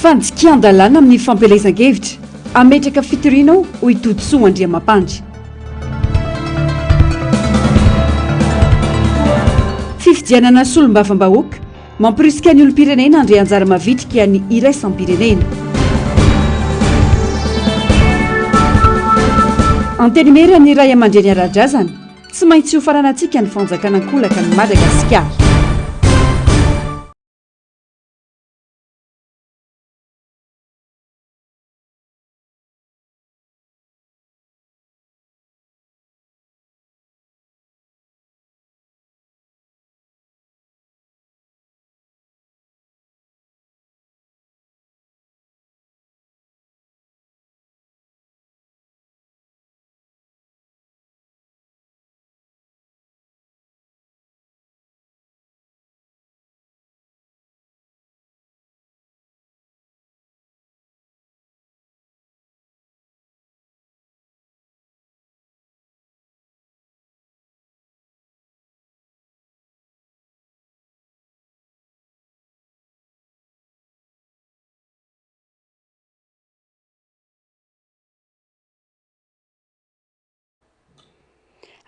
Fandikan-dalàna amin'ny fampielezan-kevitra, hametraka fitoriana aho, hoy Todisoa Andriamampandry. Fifidianana solombavambahoaka, mamporisika ny olom-pirenena handray anjara mavitrika ny iraisam-pirenena. Antenimieran'ny ray aman-dreny ara-drazana, tsy maintsy hofaranantsika ny fanjakana an-kolaka an'i Madagasikara.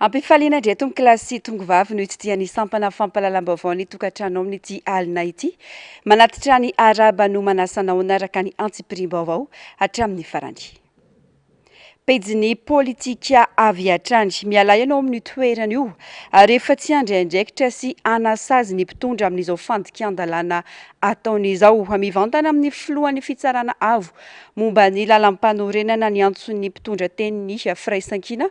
Ampifaliana indray tompokolahy sy tongovavy no hitsidihan'ny sampana fampahalalam-baovao ny tokantrano amin'ity alina ity. Manatitra ny arahaba no manasa anao hanaraka ny antsipiriam-baovao hatramin'ny farany. Pejin'ny politika avy hatrany. Mialà ianao amin'io toerana io rehefa tsy handray andraikitra sy hanasazy ny mpitondra amin'izao fandikan-dalàna ataony izao. Mivantana amin'ny filohan'ny fitsarana avo Momba ny lalampanorenana ny antson'ny mpitondra tenin'ny Firaisankina,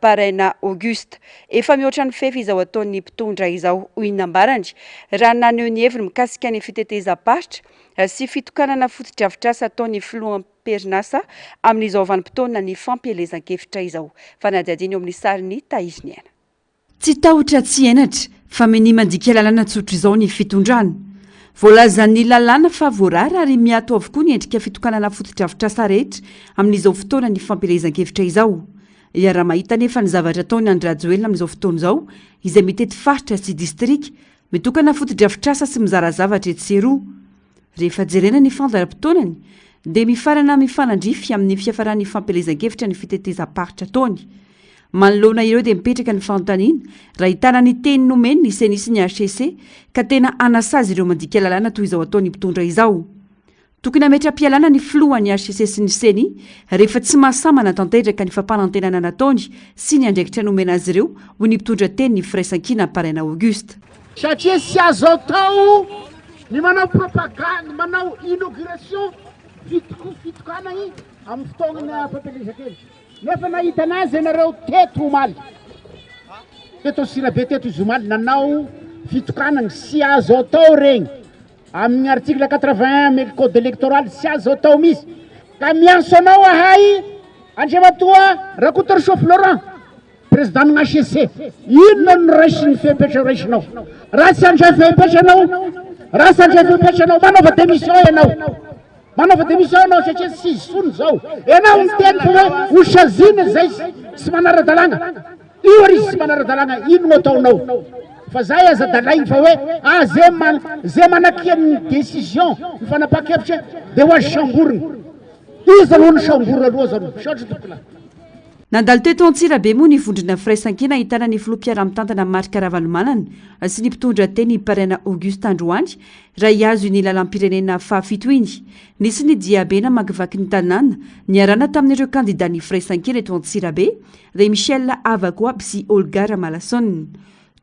Paraina Auguste. Efa mihoatra ny fefy izao ataon'ny mpitondra izao, hoy ny nambarany, raha naneho ny heviny mikasika ny fitetezam-paritra sy fitokanana fotodrafitrasa ataon'ny filoham-perinasa amin'izao vanim-potoanan'ny fampielezan-kevitra izao. Fanadihadiana eo amin'ny sarin'i Tahiriniaina. Tsy tahotra tsy henatra fa minia mandika lalàna tsotr'izao ny fitondrana. Voalazan'ny lalàna fa voarara ary miato avokoa ny endrika fitokanana fotodrafitrasa rehetra amin'izao fotoana ny fampielezan-kevitra izao. Iaraha-mahita anefa ny zavatra ataon'i Andry Rajoelina amin'izao fotoana izao izay mitety faritra sy distrika, mitokana fotodrafitrasa sy mizara zavatra etsy sy eroa. Rehefa jerena ny fandaharam-potoanany dia mifarana mifanandrify amin'ny fiafaran'ny fampielezan-kevitra ny fitetezam-paritra ataony. Manoloana ireo dia mipetraka ny fanontaniana raha hitana ny teny nomeny ny Ceni sy ny hcc ka tena hanasazy ireo mandika lalàna toy izao ataon'ny mpitondra izao. Tokony hametra-pialana ny filohan'ny hcc sy ny Ceni rehefa tsy mahasahy manatanteraka ny fampanantenana nataony sy ny andraikitra nomena azy ireo, hoy ny mpitondra tenin'ny Firaisankina Paraina Auguste. Satria tsy azo atao ny manao propagande, manao inauguration fitokanagny amin'ny fotoagnana fampielezan-kevitra. Nefa nahita anazy ianareo teto omaly, teto Antsirabe teto izy omaly nanao fitokanagny, tsy azo atao regny. Amin'ny article 81 amin'ny code électoral tsy azo atao mihitsy. Ka miantso anao ahay Andriamatoa Rakotoarisoa Florent, Président ny HCC, inona no raisin'ny fepetra raisinao? Raha tsy handray fepetra ianao, raha tsy handray fepetra ianao, manaova démission ianao. Manaova démission ianao satria tsy izy intsony izao. Ianao miteny fa hoe ho saziana izay tsy manara-dalàna. Io ary izy tsy manara-dalàna, ino no ataonao? Fa zay aza dalaigny fa hoe ah ze man ze manakian ny décision, ny fanapahan-kevitra dia ho azo samborina. Iza aloha no samborina aloha zany? Misaotra tompokolahy. Nandalo teto Antsirabe moa ny vondrona Firaisankina ahitana ny filoha mpiara-mitantana Marc Ravalomanana sy ny mpitondra teny Paraina Auguste androany raha hihazo iny lalam-pirenena fahafito iny. Nisy ny diabe namakivaky ny tanàna niarahana tamin'ireo kandidan'ny Firaisankina eto Antsirabe, dia i Michel Avakoaby sy Olga Ramalason.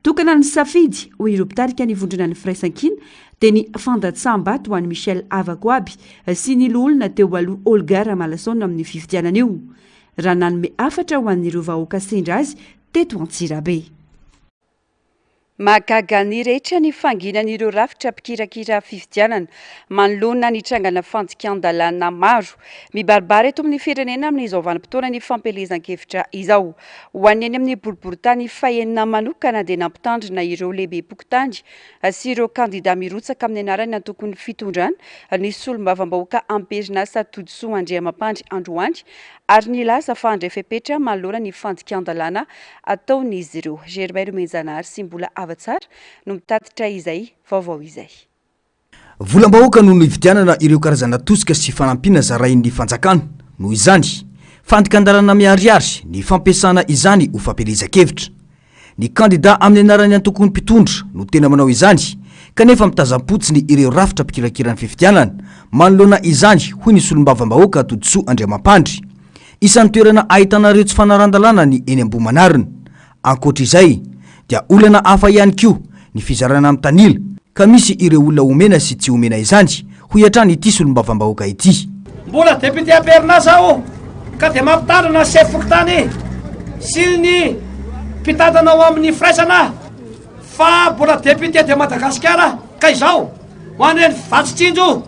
Tokana ny safidy, hoy ireo mpitarika ny vondrona ny Firaisankina, dia ny fandatsaham-bato ho an'i Michel Avakoaby sy ny loholona teo aloha Olga Ramalason amin'io fifidianana io, raha nanome hafatra ho an'ireo vahoaka sendra azy teto Antsirabe. Mahagaga ny rehetra ny fanginan'ireo rafitra mpikirakira fifidianana manoloana ny trangana fandikan-dalàna maro mibaribary eto amin'ny firenena amin'izao vanim-potoanan'ny fampielezan-kevitra izao. Ho an'ny eny amin'ny boriborintany fahenina manokana dia nampitandrina ireo lehibem-pokontany sy ireo kandida mirotsaka amin'ny anaran'ny antokon'ny fitondrana ny solombavambahoaka am-perinasa Todisoa Andriamampandry androany ary nilaza fa handray fepetra manoloana ny fandikan-dalàna ataon'izy ireo. Germain Nomenjanahary sy Mbola Havatsara no mitatitra izay vaovao izay. Volam-bahoaka no nividianana ireo karazana tosika sy fanampiana zarain'ny fanjakana. Noho izany, fandikan-dalana miharihary ny fampiasana izany ho fampielezan-kevitra. Ny kandida amin'ny anaran'ny antokon'ny mpitondra no tena manao izany, kanefa mitazam-potsiny ireo rafitra mpikirakira ny fifidianana manoloana izany, hoy ny solombavambahoaka Todisoa Andriamampandry. Isan'ny toerana ahitana ireo tsy fanarahan-dalàna ny eny Ambohimanarina. Ankoatra izay, dia olana hafa ihany koa ny fizarana mitanila, ka misy ireo olona omena sy tsy omena izany, hoy hatrany ity solombavambahoaka ity. Mbola député am-perinasa aho ka dia mampitandrina ny sefo fokontany sy ny mpitantana ao amin'ny firaisana fa mbola député de Madagasikara ka izao ho an'ireny vatsy tsinjo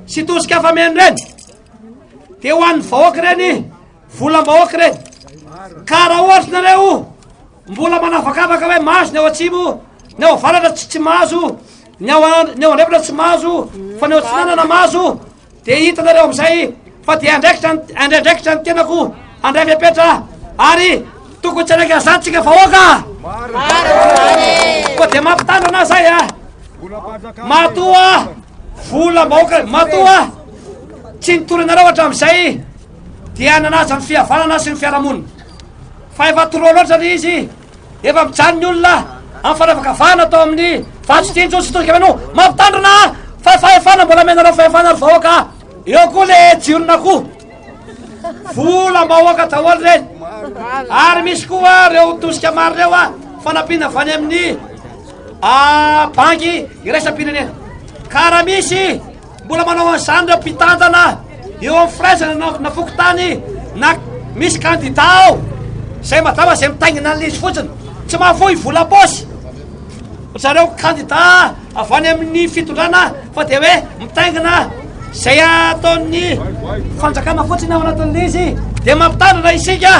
sy tosika fameno ireny dia ho an'ny vahoaka ireny volam-bahoaka ireny ka raha ohatra nareo mbola manavakavaka hoe mahazo ny ao atsimo ny ao avaratra tsy tsy mahazo ny ao ny ao andrefana tsy mahazo fa ny ao atsinanana mahazo dia hitanareo amin'izay fa dia andraikitra andraikitra ny tenako handray fepetra ary tokony tsy hanaiky an'izany tsika vahoaka koa dia mampitandrina zay a matoa volam-bahoaka matoa tsy nitory anareo hatramin'izay dia nanaja ny fihavanana sy ny fiarahamonina fa efa trop loatra le izy efa mijaly ny olona amin'ny fanavakavahana atao amin'ny vatsy tsinjo sy tosika meno mampitandrina fa fahefana mbola amenareo fahefana ry vahoaka eo koa le jiron'akoho volam-bahoaka daholo reny ary misy koa reo tosika maro reo a fanampiana avy any amin'ny banky iraisam-pirenena ka raha misy Mbola manao an'izany ireo mpitantana eo amin'ny firaisana na na fokontany na misy kandida ao izay madama izay mitaingina an'ilay izy fotsiny tsy mahafoy vola paosy zareo kandida avy any amin'ny fitondrana fa dia hoe mitaingina izay ataon'ny fanjakana fotsiny ao anatin'ilay izy dia mampitandrina isika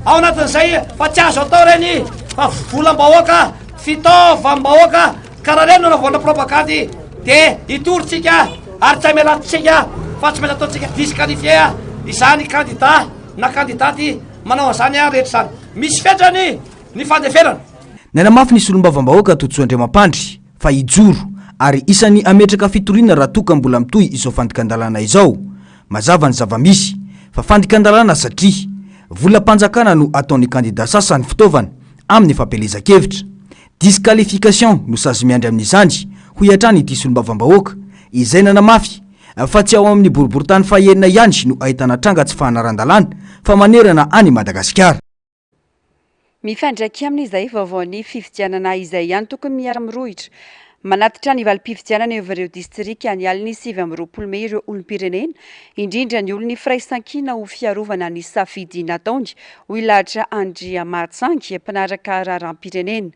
ao anatin'izay fa tsy azo atao ireny fa volam-bahoaka fitaovam-bahoaka Ka raha reny no anaovana propagandy de hitory tsika ary tsy hamelantsika fa tsy maintsy ataontsika disqualifier izany candidat na candidate manao an'izany rehetra izany. Misy fetrany ny fandeferana. Nanamafy ny solombavambahoaka Todisoa Andriamampandry fa hijoro ary isan'ny hametraka fitoriana raha toa ka mbola mitohy izao fandikan-dalàna izao. Mazava ny zava-misy fa fandikan-dalàna satria volam-panjakana no ataon'ny kandida sasany fitaovana amin'ny fampielezan-kevitra. Disqualification no sazy miandry amin'izany, hoy hatrany ity solombavambahoaka, izay nanamafy fa tsy ao amin'ny boriborintany fahenina ihany no ahitana tranga tsy fahanaran-dalàna fa manerana an'i Madagasikara. Mifandraika amin'izay vaovaon'ny fifidianana izay ihany tokony miara-mirohitra manatitra ny valim-pifidianana eo amin'ireo distrika ny alin'ny 29 mey ireo olom-pirenena, indrindra ny olon'ny firaisankina ho fiarovana ny safidy nataony, hoy Lahatra Andriamahatsangy, mpanaraka raharaham-pirenena.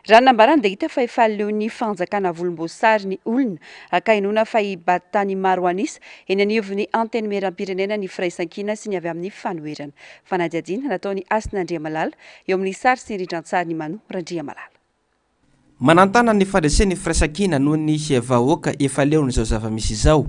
Raha ny nambarany dia hita fa efa leon'ny fanjakana volomboasary ny olona, ka inoana fa hibata ny maro an'isa eny anivon'ny Antenimierampirenena ny firaisankina sy ny avy amin'ny fanoherana. Fanadihadiana nataon'i Hasina Andriamalala eo amin'ny sary sy ny rindran-tsarin'i Mano Randriamalala. Manantana ny fandresen'ny firaisankina noho ny vahoaka efa leon'izao zava-misy izao.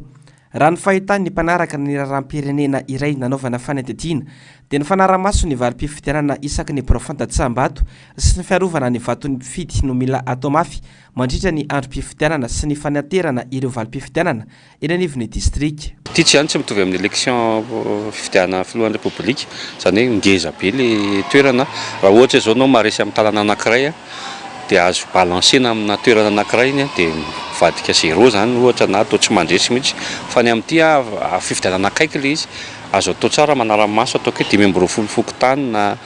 Raha ny fahitan'ny mpanaraka ny raharaham-pirenena iray nanaovana fanadihadiana dia ny fanarahamaso ny valim-pifidianana isaky ny birao fandatsaham-bato sy ny fiarovana ny vaton'ny mpifidy no mila atao mafy mandritra ny androm-pifidianana sy ny fanaterana ireo valim-pifidianana eny anivon'ny distrika. Ity tsy izany tsy mitovy amin'ny élection fifidianana filohan'ny Repoblika, izany hoe ngeza be le toerana, raha ohatra izao ianao maharesy amin'ny tanàna anankiray dia azo balancer-na amina toerana anankiray iny dia mivadika zéro izany ohatra na atao tsy mandresy mihitsy, fa ny amin'ity fifidianana akaiky ilay izy, azo atao tsara manara-maso ataoko hoe 25 fokontany na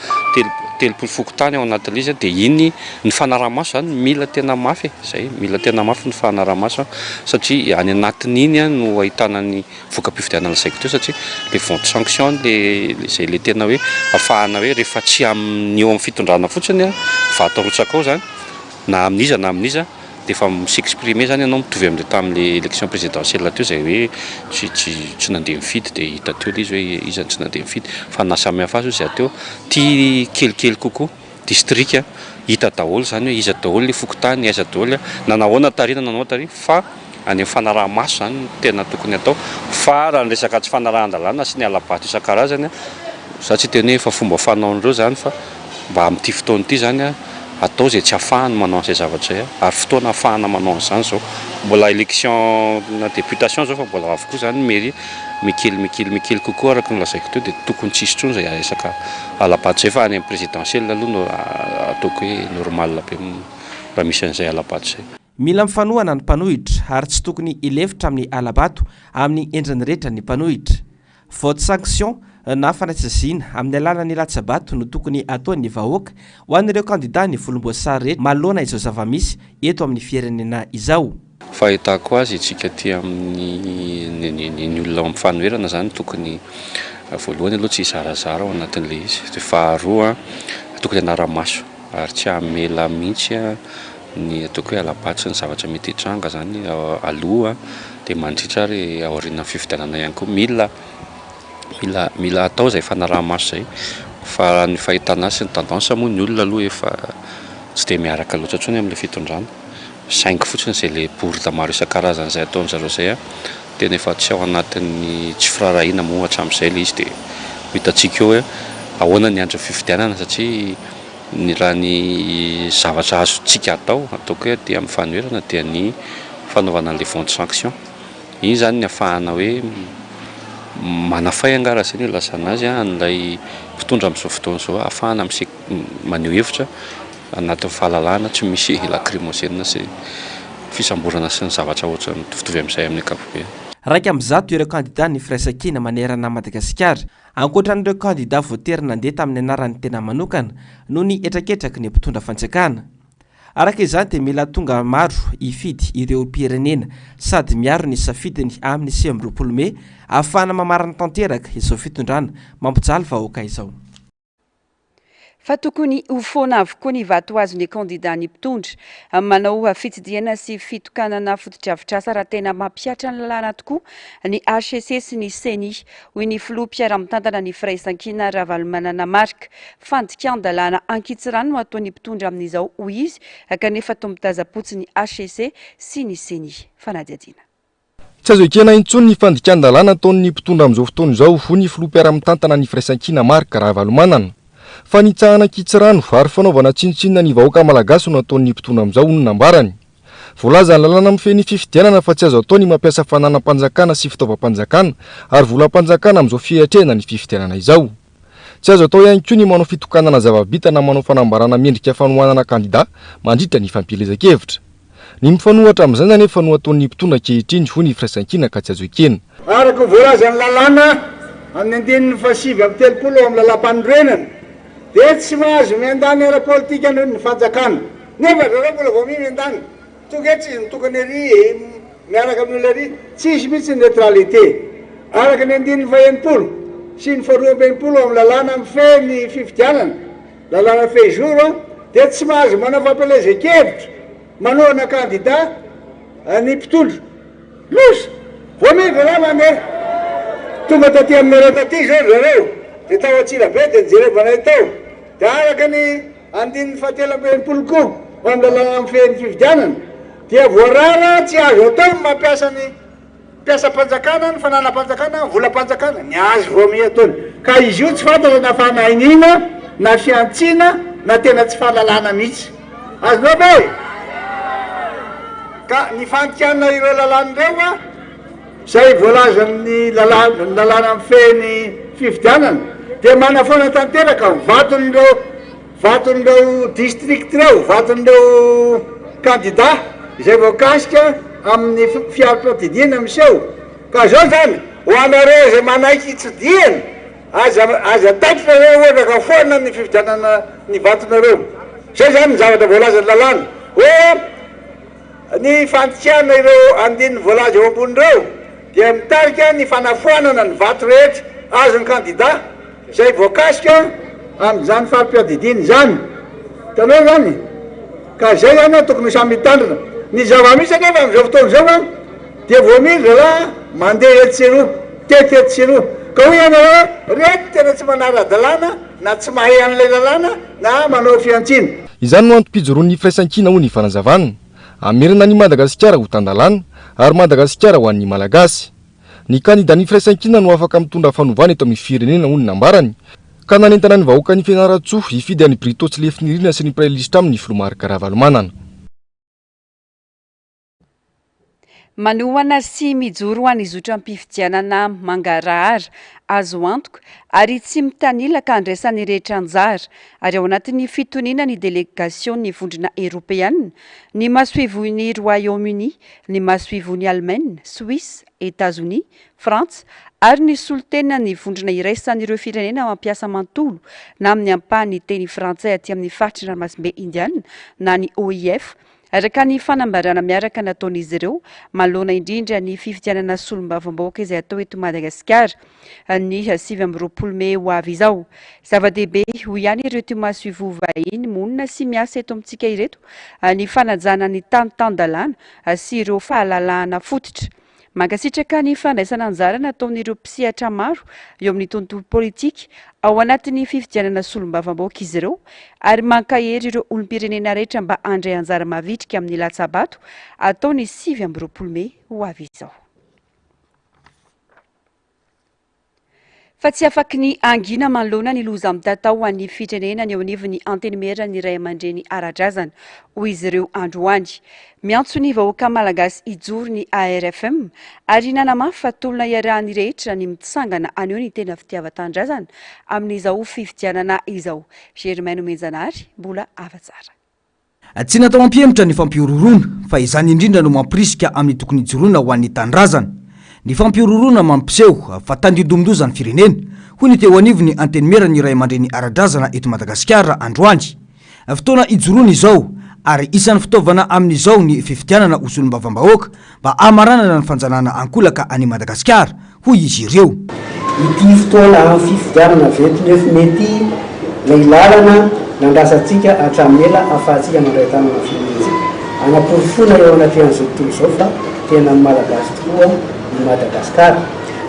30 fokontany ao anatin'ilay izy dia iny ny fanaraha-maso izany mila tena mafy e, izay, mila tena mafy ny fanaraha-maso satria any anatin'iny no ahitana ny voka-pifidianana lazaiko teo satria le vote sanction le izay le tena hoe ahafahana hoe rehefa tsy amin'ny eo amin'ny fitondrana fotsiny vato arotsaka ao izany na amin'iza na amin'iza dia efa mi-s'exprimer zany ianao mitovy amin'ilay tamin'ilay élection présidentielle teo izay hoe tsy tsy tsy nandeha nifidy dia hita teo ilay izy hoe iza no tsy nandeha nifidy fa ny nahasamihafa azy hozy aho teo ity kelikely kokoa distrika hita daholo izany hoe iza daholo ilay fokontany aiza daholo na nahoana tary na nahoana tary fa any amin'ny fanaraha-maso izany no tena tokony atao fa raha ny resaka tsy fanarahan-dalàna sy ny hala-bato isan-karazany za tsy hiteny hoe efa fomba fanaon'ireo izany fa mba amin'ity fotoana ity izany atao izay tsy ahafahany manao an'izay zavatra izay ary fotoana ahafahana manao an'izany izao. Mbola élection na députation zao fa mbola ho avy koa zany ny mairie, mikely mikely mikely kokoa araka ny lazaiko teo dia tokony tsy hisy intsony izay resaka hala-bato izay fa any amin'ny présidentielle aloha no ataoko hoe normal be raha misy an'izay hala-bato izay. Mila mifanohana ny mpanohitra ary tsy tokony hilefitra amin'ny hala-bato amin'ny endriny rehetra ny mpanohitra. Vote sanction na fanasaziana amin'ny alalan'ny latsa-bato no tokony ataon'ny vahoaka ho an'ireo kandida ny volomboasary rehetra manoloana izao zava-misy eto amin'ny firenena izao. Fahitako azy isika aty amin'ny ny olona ao amin'ny fanoherana izany tokony voalohany aloha tsy hizarazara ao anatin'ilay izy, dia faharoa tokony hanara-maso ary tsy hamela mihitsy ny ataoko hoe hala-bato sy ny zavatra mety hitranga izany aloha dia mandritra ary aorianan'ny fifidianana ihany koa. Mila mila mila atao izay fanaraha-maso izay fa raha ny fahitana azy sy ny tendance moa ny olona aloha efa tsy dia miaraka loatra intsony amin'ilay fitondrana saingy fotsiny izay ilay bourde maro isan-karazany izay ataon-dry zareo izay tena efa tsy ao anatin'ny tsy firaharahiana moa hatramin'izay ilay izy dia ho hitantsika eo hoe ahoana ny andron'ny fifidianana satria Ny raha ny zavatra azontsika atao, ataoko hoe aty amin'ny fanoherana dia ny fanaovana an'ilay vente sanction. Iny izany ny ahafahana hoe manafay angaha raha izay no ilazana azy an'ilay mpitondra amin'izao fotoana izao, ahafahana mise- maneho hevitra anatin'ny fahalalahana tsy misy lacrymogène sy fisamborana sy ny zavatra ohatran'ny mitovitovy amin'izay amin'ny ankapobeny. 111 ireo kandida ny Firaisankina manerana an'i Madagasikara. Ankoatra an'ireo kandida voatery nandeha tamin'ny anaran'ny tena manokana noho ny hetraketraky ny mpitondra fanjakana. Araka izany dia mila tonga maro hifidy ireo olom-pirenena sady miaro ny safidiny amin'ny 29 mey ahafahana mamarana tanteraka izao fitondrana mampijaly vahoaka izao. Fa tokony ho foana avokoa ny vato azon'ny kandida ny mpitondra. Manao fitsidihana sy fitokanana fotodrafitrasa raha tena mampihatra ny lalàna tokoa ny hcc sy ny Ceni, hoy ny filoha mpiara-mitantana ny Firaisankina Ravalomanana Marc. Fandikan-dalàna ankitsirano no ataon'ny mpitondra amin'izao, hoy izy, kanefa toa mitazam-potsiny hcc sy ny Ceni. Fanadihadiana. Tsy azo ekena intsony ny fandikan-dalàna ataon'ny mpitondra amin'izao fotoana izao, hoy ny filoha mpiara-mitantana ny Firaisankina Marc Ravalomanana. Fanitsahana ankitsirano ary fanaovana tsinontsinona ny vahoaka malagasy no ataon'ny mpitondra amin'izao, hoy ny nambarany. Voalazan'ny lalàna mifehy ny fifidianana fa tsy azo atao ny mampiasa fananam-panjakana sy fitaovam-panjakana ary volam-panjakana amin'izao fiatrehana ny fifidianana izao. Tsy azo atao ihany koa ny manao fitokanana zava-bita na manao fanambarana mendrika fanohanana kandida mandritra ny fampielezan-kevitra. Ny mifanohitra amin'izany anefa no ataon'ny mpitondra ankehitriny, hoy ny Firaisankina ka tsy azo ekena. Araka ny voalazan'ny lalàna amin'ny andininy faha-39 ao amin'ny lalàmpanorenana dia tsy mahazo miandany ara-politika ny fanjakana. Nefa ry zareo mbola vao miha miandany. Tonga eto izy mitokana ery miaraka amin'ny olona ery. Tsisy mihitsy ny neutralité. Araka ny andininy faha-60 sy ny faha-62 ao amin'ny lalàna mifehy ny fifidianana, lalàna fehizoro, dia tsy mahazo manao fampielezan-kevitra manohana kandida ny mpitondra. Loza! Vao miha ry zalahy mandeha. Tonga taty aminareo taty izao ry zareo, dia tao Antsirabe dia nijerevanay tao. Dia araka ny andininy fahatelo amby 60 koa ao amin'ny lalàna mifehy ny fifidianana dia voarara tsy azo atao ny mampiasa ny mpiasam-panjakana, ny fananam-panjakana, ny volam-panjakana, ny azy vao miha ataony. Ka izy io tsy fantatra na fanahiniana na fihantsiana na tena tsy fahalalana mihitsy. Azonao ve e? Ka ny fandikana ireo lalàna ireo an, izay voalazan'ny lalàna, ny lalàna mifehy ny fifidianana dia manafoana tanteraka ny vaton'ireo vaton'ireo district ireo, vaton'ireo kandida izay voakasika amin'ny fiarom-piadidiana miseho. Ka izao izany, ho anareo izay manaiky hitsidihana, aza aza taitra nareo ohatra ka foana ny fifidianana ny vatonareo. Izay izany ny zavatra voalazan'ny lalàna hoe Ny fandikana ireo andininy voalaza eo ambony ireo dia mitarika ny fanafoanana ny vato rehetra azon'ny kandida izay voakasika amin'izany fari-piadidiana izany. Hitanao izany? Ka izay izany an, tokony ho samy hitandrina. Ny zava-misy anefa amin'izao fotoana izao an, dia vao misy zalahy mandeha etsy sy eroa, mitety etsy sy eroa. Ka hoy ianao hoe, reto tena tsy manara-dalàna na tsy mahay an'ilay lalàna na manao fihantsiana. Izany no antom-pijoroan'ny Firaisankina, hoy ny fanazavana. Hamerina an'i Madagasikara ho tan-dalàna, ary Madagasikara ho an'ny Malagasy. Ny kandidan'ny Firaisankina no afaka mitondra fanovana eto amin'ny firenena, hoy ny nambarany, ka nanentana ny vahoakan'i Fianarantsoa hifidy an'i Brito Tsilefinirina sy ny mpiray lisitra aminy ny filoha Marc Ravalomanana. Manohana sy mijoro ho an'ny zotram-pifidianana mangarahara, azo antoka ary tsy mitanila ka andraisan'ny rehetra anjara ary ao anatin'ny fitoniana ny delegasion'ny Vondrona Eropeana, ny masoivohon'i Royaume-Uni, ny masoivohon'i Alemaina, Soisa, Etazonia, Frantsa ary ny solontenan'ny vondrona iraisan'ireo firenena mampiasa manontolo na amin'ny ampahany teny frantsay aty amin'ny faritry ny ranomasimbe Indiana na ny OIF Araka ny fanambarana miaraka nataon'izy ireo, manoloana indrindra ny fifidianana solombavambahoaka izay hatao eto Madagasikara ny 29 mey ho avy izao. Zava-dehibe, hoy ihany ireto masoivoho vahiny monina sy miasa eto amintsika ireto, ny fanajana ny tany tan-dalàna sy ireo fahalalahana fototra. Mankasitraka ny fandraisana anjara nataon'ireo mpisehatra maro eo amin'ny tontolo politika ao anatin'ny fifidianana solombavambahoaka izy ireo ary mankahery ireo olom-pirenena rehetra mba handray anjara mavitrika amin'ny latsa-bato atao ny 29 mey ho avy izao. Fa tsy afaky ny hangina manoloana ny loza mitatao ho an'ny firenena ny eo anivon'ny Antenimieran'ny Ray aman-dreny ara-drazana, hoy izy ireo androany. Miantso ny vahoaka malagasy hijoro ny ARFM ary nanamafy fa tolona iarahan'ny rehetra ny mitsangana haneho ny tena fitiavan-tanindrazana amin'izao fifidianana izao. Germain Nomenjanahary, Mbola Hava-tsara. Tsy natao hampihemotra ny fampihorohoroana, fa izany indrindra no mampirisika amin'ny tokony hijoroana ho an'ny tanindrazana. Ny fampihorohoroana mampiseho fa tandindomin-doza ny firenena, hoy ny teo anivon'ny Antenimieran'ny Raiamandreny ara-drazana eto Madagasikara androany. Fotoana hijoroana izao, ary isan'ny fitaovana amin'izao ny fifidianana ho solombavambahoaka mba hamaranana ny fanjanahana ankolaka an'i Madagasikara, hoy izy ireo. Ity fotoana amin'ny fifidianana 29 mey ity ilay lalana nandrasantsika hatramin'ny ela ahafahantsika mandray tanana ny firenentsika. Hanaporofoana eo anatrehan'izao tontolo izao fa tena an'ny Malagasy tokoa i Madagasikara.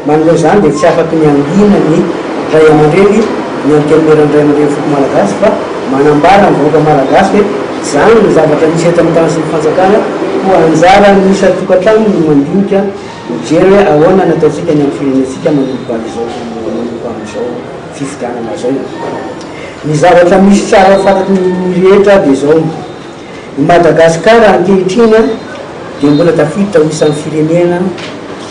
Manoloana izany dia tsy afaky ny hangina ny ray aman-dreny, ny Antenimieran'ny Ray aman-dreny Foko Malagasy fa manambara ny vahoaka Malagasy hoe izany no zavatra misy eto amin'ny tany sy ny fanjakana koa anjaran'ny isan-tokantrano no mandinika Mijery hoe ahoana ny ataontsika ny amin'ny firenentsika manomboka amin'izao manomboka amin'izao fifidianana izao. Ny zavatra misy tsara ho fantatry ny rehetra dia izao, i Madagasikara ankehitriny dia mbola tafiditra ho isan'ny firenena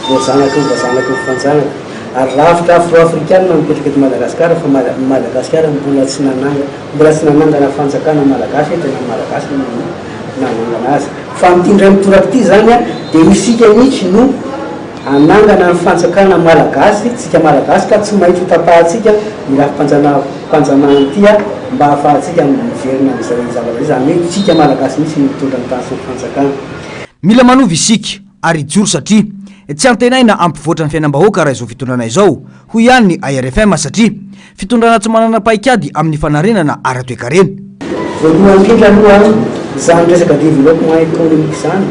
voazanaky ny voazanaky ny fanjanaka ary rafitra afro-afrikana no mipetraka eto Madagasikara fa Madagasikara mbola tsy nananga mbola tsy nanangana fanjakana malagasy hoe tena malagasy no nanangana azy. Fa amin'ity indray mitoraka ity izany dia isika mihitsy no hanangana ny fanjakana malagasy, tsika malagasy ka tsy maintsy ho tapahantsika ny rafi-panjanahana ity mba hahafahantsika miverina amin'izay zavatra izay, izany hoe tsika malagasy mihitsy no mitondra ny tany sy ny fanjakana. Mila manova isika ary hijoro satria tsy antenaina hampivoatra ny fiainam-bahoaka raha izao fitondrana izao, hoy ihany ny ARFM satria Fitondrana tsy manana paikady amin'ny fanarenana ara-toekarena. Voalohany indrindra aloha izany resaka développement économique izany,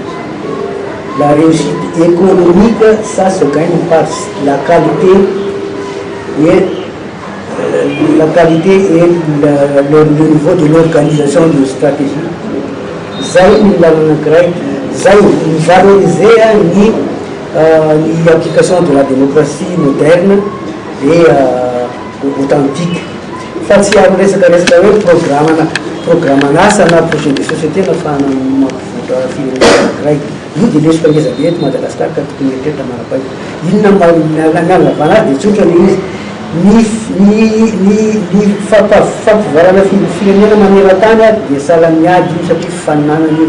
la réussite économique ça se gagne par la qualité et la qualité et le niveau de l'organisation de stratégie, zay ny lalana anankiray, zay mi-valoriser ny ny application de la démocratie moderne et authentique fa tsy amin'ny resaka resaka hoe programana programan'asa na projet de société no ahafahana mampivoatra firenena anankiray. Io dia lesoka ngeza be eto Madagascar ka tokony eritreritra manam-pahaizana. Inona no ny hanazavana azy dia tsotra ilay izy. Ny ny ny ny fampivoarana firenena maneran-tany dia sahalan'ny ady io satria fifaninanana io.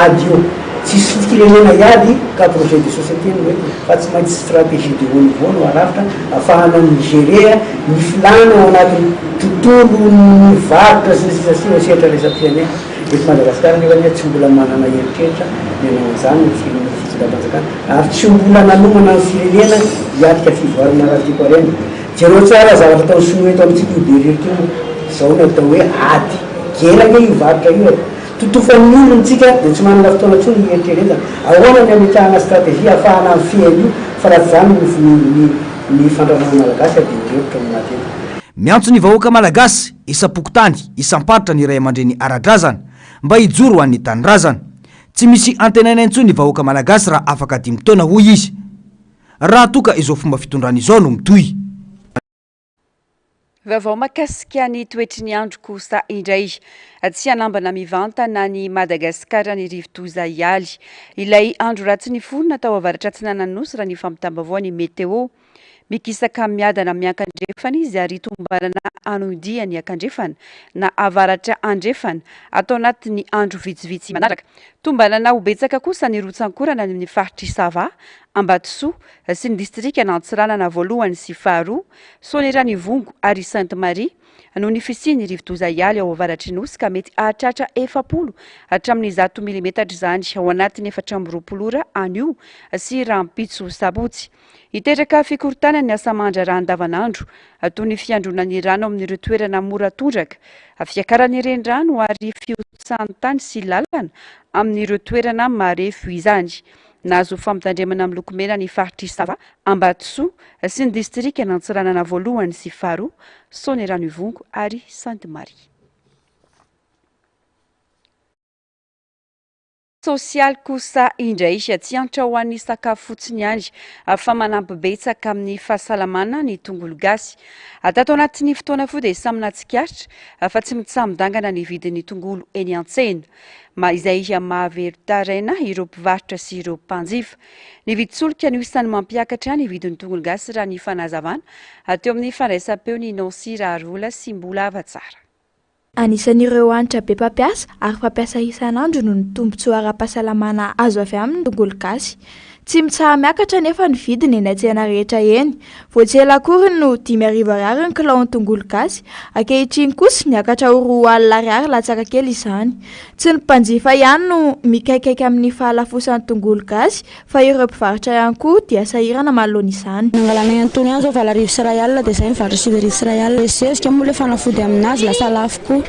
Ady io. Tsisy firenena hiady ka projet de société no entina fa tsy maintsy stratégie de haut niveau no arafitra afahana mi-gérer ny filàna ao anatin'ny tontolon'ny varotra sy ny sisa sy ny sehatra iraisam-pirenena. Eto Madagasikara anefa anie tsy mbola manana eritreritra ny hanao an'izany ny firenena fitondram-panjakana ary tsy mbola nanomana ny firenena hiatrika fivoarana ara-toekarena. Jereo tsara zavatra ataon'ny sinoa eto amintsika io Berriroka io, izao no atao hoe ady. Gera ange io varotra io e. Totofan'ny olona tsika dia tsy manana fotoana intsony hieritreretana ahoana ny hametrahana stratégie hahafahana mifehy an'io fa raha tsy izany ny ny ny fandravana malagasy dia ho repotra ny maty eto. Miantso ny vahoaka malagasy isam-pokontany, isam-paritra ny ray aman-dreny ara-drazana mba hijoro ho an'ny tanindrazana. Tsy misy antenaina intsony ny vahoaka malagasy raha afaka dimy taona hoy izy raha toa ka izao fomba fitondrana izao no mitohy. Vaovao mahakasika ny toetry ny andro kosa indray. Tsy hanambana mivantana an'i Madagasikara ny rivodoza Ialy. Ilay andro ratsy niforona tao avaratra atsinanan'ny Nosy raha ny fampitam-baovao ny Météo. Mikisaka miadana miankandrefana izy ary tombanana hanohy ny akandrefana na avaratra andrefana ato anatin'ny andro vitsivitsy manaraka. Tombanana ho betsaka kosa ny rotsankorana any amin'ny faritr'i Sava, Ambatosoa sy ny distrikan'Antsiranana voalohany sy faharoa, Soanierana Ivongo ary Sainte Marie noho ny fisian'ny rivodoza Ialy ao avaratry Nosy ka mety hahatratra 40 hatramin'ny 100 milimetatra izany ao anatin'ny 24 ora anio sy rahampitso sabotsy. Hiteraka fikorontanana ny asa aman-draharaha andavanandro toy ny fiandronan'ny rano amin'ireo toerana mora tondraka, fiakaran'ny renirano ary fihotsahan'ny tany sy lalana amin'ireo toerana marefo izany. Nahazo fampitandremana miloko mena ny faritr'i Sava, Ambatosoa sy ny distrikan'Antsiranana voalohany sy faharoa, Soanierano Ivongo ary Sainte Marie. Sosialy kosa indray, tsy antra ho an'ny sakafo fotsiny ihany fa manampy betsaka amin'ny fahasalamana ny tongolo gasy. Tato anatin'ny fotoana fohy dia samy nahatsikaritra fa tsy mitsaha-midangana ny vidin'ny tongolo eny an-tsena. Izay mahavelon-taraina ireo mpivarotra sy ireo mpanjifa. Ny vidin-tsolika no isan'ny mampiakatra ny vidin'ny tongolo gasy raha ny fanazavana teo amin'ny fandraisam-peon'i Nancy Raharivola sy Mbola Havatsara. Anisan'ireo hanitra be mpampiasa ary fampiasa isan'andro noho ny tombontsoa ara-pahasalamana azo avy aminy ny tongolo gasy. Tsy mitsaha-miakatra anefa ny vidiny eny an-tsena rehetra eny. Vao tsy ela akory no 5000 ariary ny kilaon'ny tongolo gasy, ankehitriny kosa niakatra ho 2000 ariary latsaka kely izany. Tsy ny mpanjifa ihany no mikaikaika amin'ny fahalafosan'ny tongolo gasy fa ireo mpivarotra ihany koa dia sahirana manoloana izany. Nangalanay an'itony ihany izao 1800 dia izay nivarotra 1900. Dia zezika moa ilay fanafody aminazy lasa lafo koa.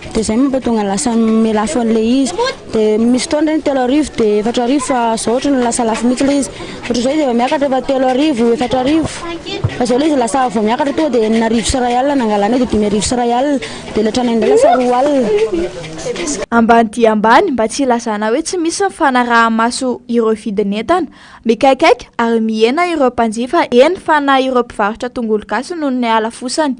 Dia izay mampatonga ny lasa mihalafo an'ilay izy. Dia misy fotoana ireny 3000 dia 4000 fa izao ohatran'ny lasa lafo mihitsy ilay izy. Ohatr'izao izy efa miakatra efa 3000, 4000. Fa izao ilay izy lasa vao miakatra tonga dia 6100 nangalanay dia 5100 dia ilay tranainy indray lasa 20. Ambany dia ambany mba tsy hilazana hoe tsy misy ny fanaraha-maso ireo vidin'entana. Mikaikaika ary mihena ireo mpanjifa eny fa na ireo mpivarotra tongolo gasy noho ny halafosany.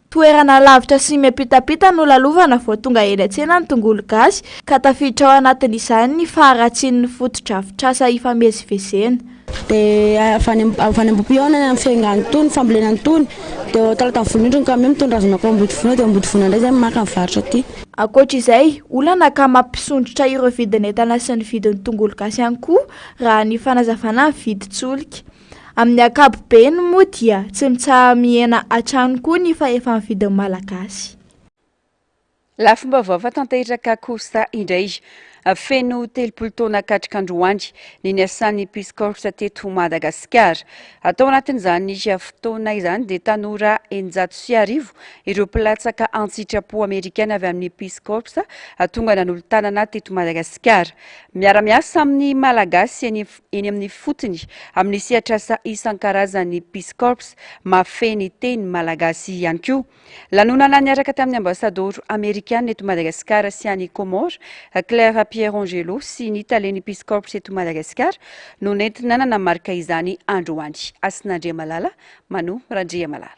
Toerana lavitra sy miampitampita no lalovana vao tonga eny an-tsena ny tongolo gasy ka tafiditra ao anatin'izany ny faharatsian'ny fotodrafitrasa ifamezivezena. Dia avy any avy any Ambohipihaonana amin'ny fiaingàna itony, fambolena an'itony, dia ao Talata Volonondry ny camion mitondra azy mankao Ambodivona, dia ao Ambodivona indray izay maka mivarotra aty. Ankoatra izay, olana ka mampisondrotra ireo vidin'entana sy ny vidin'ny tongolo gasy ihany koa raha ny fanazavana ny vidin-tsolika. Amin'ny ankapobeny moa dia tsy mitsaha-mihena hatrany koa ny fahefa-mividin'ny Malagasy. Lafim-baovao fa tanteraka kosa indray. Feno 30 taona katroka androany ny niasan'ny Peace Corps teto Madagasikara. Tao anatin'izany fotoana izany dia tanora 1600 ireo mpilatsaka an-tsitrapo amerikana avy amin'ny Peace Corps tonga nanolo-tanana teto Madagasikara. Miara-miasa amin'ny Malagasy eny eny amin'ny fotony amin'ny sehatr'asa isan-karazany Peace Corps mahafehy ny teny malagasy ihany koa. Lanonana niaraka tamin'ny ambasadaoro amerikana eto Madagasikara sy any Comores, Claire Pierangelo sy ny talen'ny Peace Corps eto Madagasikara no nentina nanamarika izany androany. Hasina Andriamalala, Mano Randriamalala.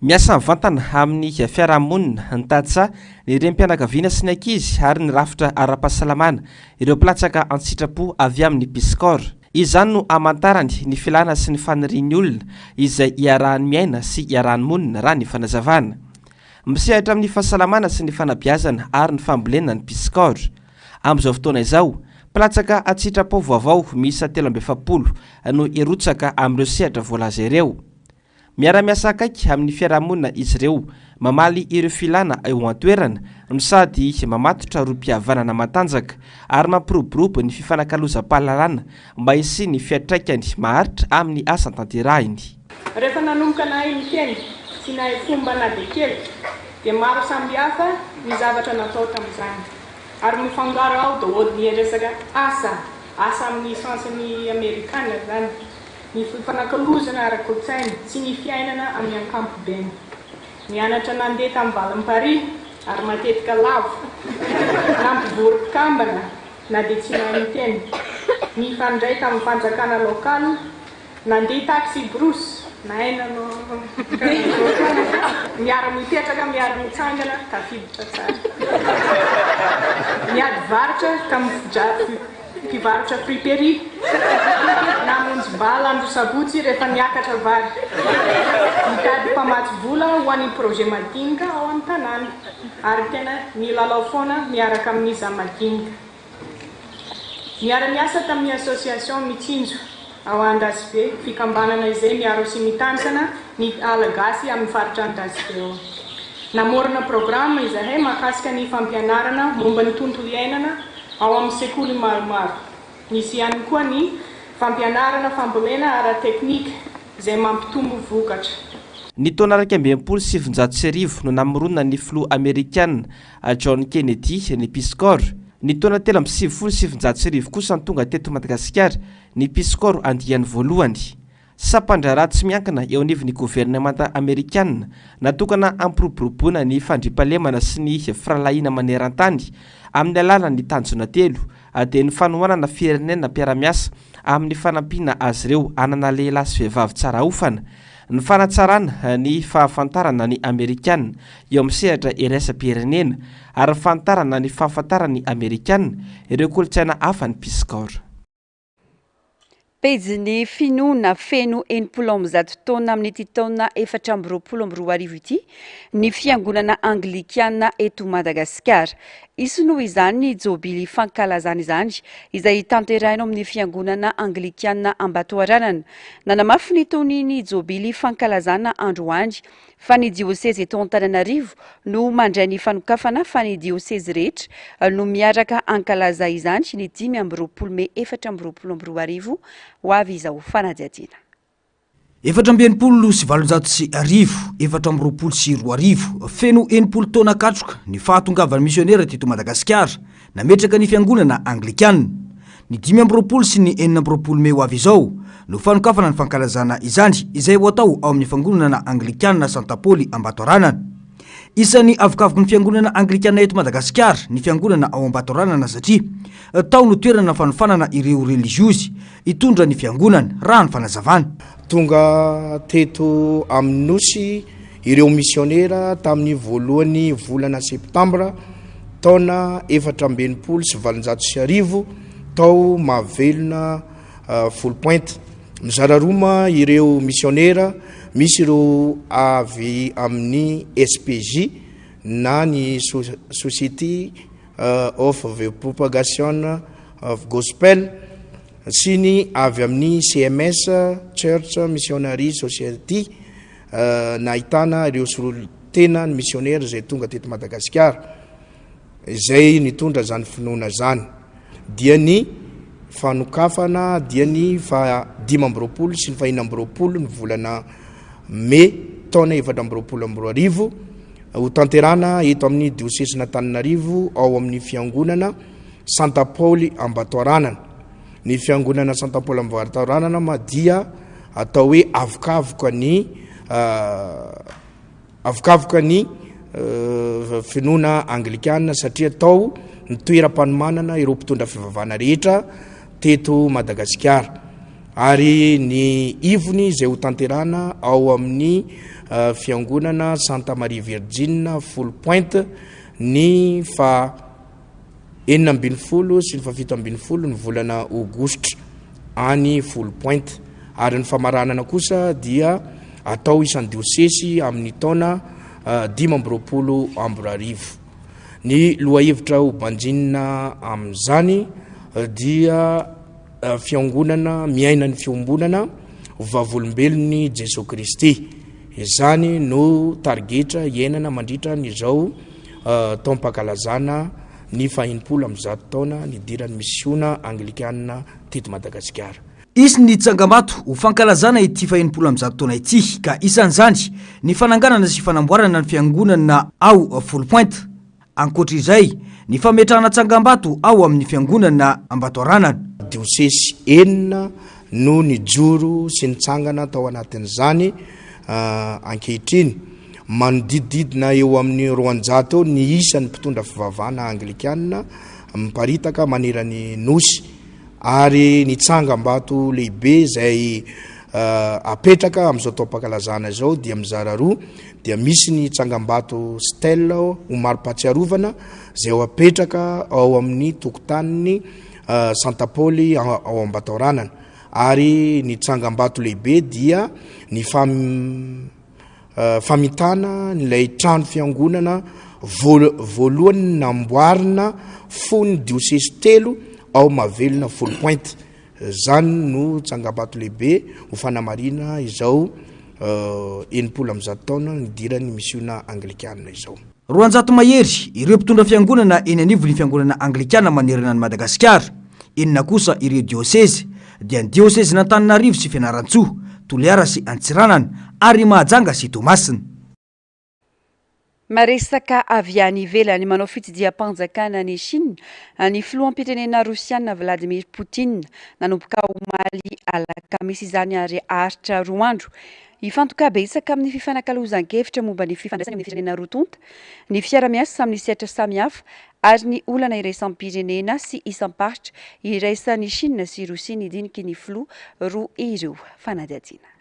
Miasa mivantana amin'ny fiarahamonina, ny tantsaha, ny renim-pianakaviana sy ny ankizy ary ny rafitra ara-pahasalamana ireo mpilatsaka an-tsitrapo avy amin'ny Peace Corps. Izany no hamantarany ny filana sy ny fanirian'ny olona izay iarahany miaina sy iarahany monina, raha ny fanazavana. Misehatra amin'ny fahasalamana sy ny fanabeazana ary ny fambolena ny Peace Corps. Amin'izao fotoana izao, mpilatsaka an-tsitrapo vaovao miisa 43 no hirotsaka amin'ireo sehatra voalaza ireo. Miara-miasa akaiky amin'ny fiarahamonina izy ireo, mamaly ireo filàna eo an-toerana, no sady mamatotra rohim-pihavanana matanjaka ary mampiroborobo ny fifanakalozam-pahalalana mba hisian'ny fiantraikany maharitra amin'ny asa tanterahiny. Rehefa nanomboka nahay niteny sy nahay fomba na dia kely dia maro samihafa ny zavatra natao tamin'izany ary mifangaro ao daholo ny resaka asa, asa amin'ny sens-n'ny amerikana izany, ny fifanakalozana ara-kolontsaina sy ny fiainana amin'ny ankampobeny. Nianatra nandeha tamin'ny valim-parihy ary matetika lavo. Nampivory mpikambana na dia tsy nahay niteny. Nifandray tamin'ny fanjakana lokaly, nandeha taxi-brousse, nahay nanao karaha izao. Miara-mipetraka, miara-mitsangana, tafiditra tsara. Miady varotra tamin'ny mpivarotra friperie. Namonjy bala andro sabotsy rehefa niakatra vary. Nitady mpamatsy vola ho an'ny projet madinika ao an-tanàna. Ary tena nilalao foana miaraka amin'ny zamadinika. Niara-niasa tamin'ny Association Mitsinjo ao Andasibe, fikambanana izay miaro sy mitantana ny ala gasy amin'ny faritra Andasibe ao. Namorona programa izahay mahakasika ny fampianarana momba ny tontolo iainana ao amin'ny sekoly maromaro. Nisy ihany koa ny fampianarana fambolena ara-teknika izay mampitombo vokatra. Ny taona 1961 no namoronan'ny filoha amerikana John Kennedy ny Peace Corps. Ny taona 1993 kosa no tonga teto Madagasikara ny Peace Corps andiany voalohany. Sampan-draharaha tsy miankina eo anivon'ny governemanta amerikana natokana hampiroboroboana ny fandriampahalemana sy ny firahalahiana maneran-tany amin'ny alalan'ny tanjona telo dia ny fanohanana firenena mpiara-miasa amin'ny fanampiana azy ireo hanana lehilahy sy vehivavy tsara hofana, ny fanatsarana ny fahafantarana ny Amerikana eo amin'ny sehatra iraisam-pirenena ary ny fanitarana ny fahafantaran'ny Amerikana ireo kolontsaina hafa ny Peace Corps. Pejin'ny finoana feno 160 taona amin'ity taona 2024 ity ny fiangonana anglikana eto Madagasikara. Hisy noho izany ny jobily fankalazana izany izay tanterahina ao amin'ny fiangonana anglikana Ambatoharanana. Nanamafy ny tonian'ny jobily fankalazana androany fa ny diosezy eto Antananarivo no mandray ny fanokafana fa ny diosezy rehetra no miaraka hankalaza izany ny 25 mey 2024 ho avy izao fanadihadiana. 1864, 2024, feno 60 taona katroka ny fahatongavan'ny misionera teto Madagasikara nametraka ny fiangonana anglikana. Ny 25 sy ny 26 mey ho avy izao no fanokafana ny fankalazana izany izay ho atao ao amin'ny fangonana anglikana Santa Paoly Ambatoaranana. Isan'ny avokavoky ny fiangonana anglikana eto Madagasikara ny fiangonana ao Ambatoaranana satria tao no toerana fanofanana ireo reliziozy hitondra ny fiangonana, raha ny fanazavana. Tonga teto amin'ny Nosy ireo misionera tamin'ny voalohan'ny volana septambra taona 1864 tao Mahavelona Foulpointe. Mizara roa moa ireo misionera, misy ireo avy amin'ny SPJ na ny Society of the Propagation of Gospel sy ny avy amin'ny CMS, Church Missionary Society, nahitana ireo solontena ny misionera izay tonga teto Madagasikara, izay nitondra izany finoana izany, dia ny fanokafana dia ny faha 25 sy ny faha 26 ny volana mey taona 2024, Ho tanterahana eto amin'ny diosesin'Antananarivo ao amin'ny fiangonana Santa Paoly Ambatoaranana. Ny fiangonana Santa Paoly Ambatoaranana ma dia atao hoe avokavoka ny avokavoka ny finoana anglikana satria tao ny toeram-panomanana ireo mpitondra fivavahana rehetra teto Madagasikara. Ary ny ivony izay ho tanterahana ao amin'ny Fiangonana Santa Maria Virjina Foulpointe ny faha 16 sy ny faha 17 ny volana Aogositra any Foulpointe. Ary ny famaranana kosa dia atao isan-diosesy amin'ny taona 2025. Ny lohahevitra ho banjinina amin'izany dia Fiangonana miaina ny fiombonana ho vavolombelon'i Jesoa Kristy. Izany no tarigetra iainana mandritra ny izao taom-pankalazana ny faha-60 taona nidiran'ny misiona anglikana teto Madagasikara. Hisy ny tsangambato ho fankalazana ity faha-160 taona ity ka isan'izany ny fananganana sy fanamboarana ny fiangonana ao Foulpointe. Ankoatra izay, ny fametrahana tsangambato ao amin'ny fiangonana Ambatoaranana. Diosesy enina no nijoro sy nitsangana tao anatin'izany ankehitriny. Manodidididina eo amin'ny 200 eo ny isan'ny mpitondra fivavahana anglikana miparitaka manerana ny Nosy ary ny tsangambato lehibe izay. apetraka amin'izao taom-pankalazana izao dia mizara roa, dia misy ny tsangambato stèle ho mari-pahatsiarovana izay ho apetraka ao amin'ny tokotanin'ny Santa Paoly ao Ambataoranana, ary ny tsangambato lehibe dia ny famitana ilay trano fiangonana voalohany namboarina fony diosesy telo ao Mahavelona Foulpointe. Izany no tsangambato lehibe ho fanamarihana izao 160 taona nidiran'ny misiona anglikana izao. 200 mahery ireo mpitondra fiangonana eny anivon'ny fiangonana anglikana manerana an'i Madagasikara. Enina kosa ireo diosezy, dia ny diosezin'Antananarivo sy Fianarantsoa, Toliara sy Antsiranana ary Mahajanga sy Toamasina. Maresaka avy any ivelany, manao fitsidiham-panjakana any Chine ny filoham-pirenena rosiana Vladimir Poutine. Nanomboka omaly alakamisy izany ary haharitra roa andro. Hifantoka betsaka amin'ny fifanakalozan-kevitra momba ny fifandraisany amin'ny firenena roa tonta, ny fiara-miasa amin'ny sehatra samihafa ary ny olana iraisam-pirenena sy isam-paritra iraisan'i Chine sy Rosia ny diniky ny filoha roa ireo. Fanadihadiana.